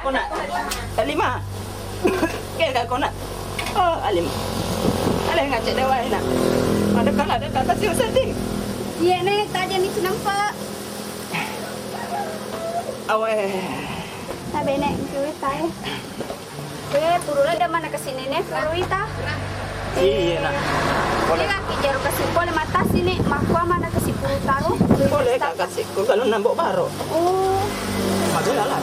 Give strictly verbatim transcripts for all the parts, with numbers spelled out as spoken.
Kona, Alima. Kega kona. Oh, Alima. Ale ngacek dewa ena. Ada kala ada kata siu setting. Iya, Nek, tadi ni nampak. Awe. Tabe, Nek, engke wita e. Eh, puru ladde mana ke sini, Nek, puru wita. Iya, Nak. Boleh. Ini kaki jaru kasih boleh mata sini, makua mana kasih puru taruh. Boleh, Kak, kasih. Ku kalau nambok baro. Oh. Mabela lah.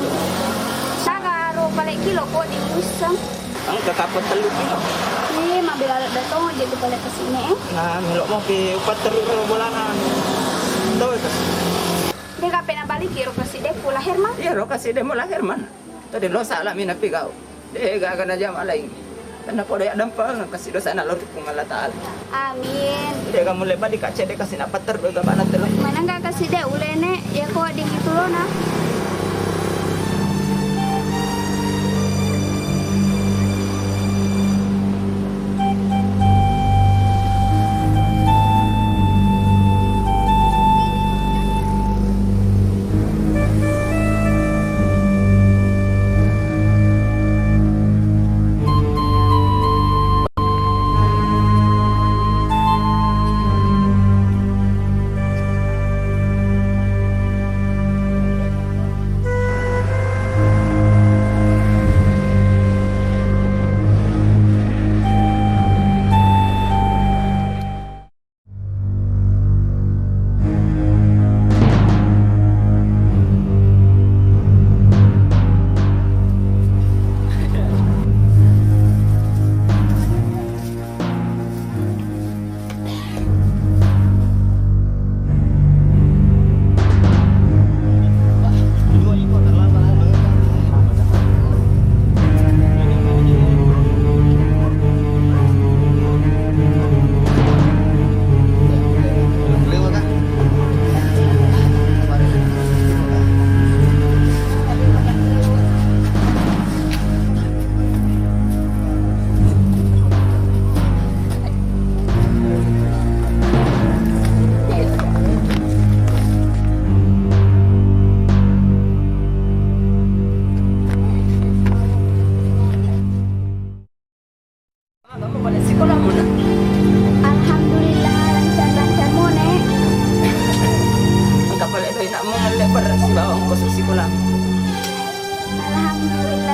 Sagaro pale kilo kok di musang. Engka kapal tellu kilo. Iya, mabela datang aja tu pale ke sini, eh. Nah, melok mau ke upat tellu bolana. Tahu itu? Dia kape na balik iro kasih deh pula Herman. Iya, ro kasih deh mula Herman. Tadi lo salah mina pigau. Dé gaga najama laing. Tennapodo yaddampengeng kasi dosana lao ri Puang Allah Taala. Amin. Dé gamulle bali kacce dé kasi napatterru gabana telo. Manengka kasi dé ulene yako dingitulona. Alhamdulillah, lancar-lancar mone. Engka pale doi nak mengelle bersi bawang khusus sikola. Alhamdulillah.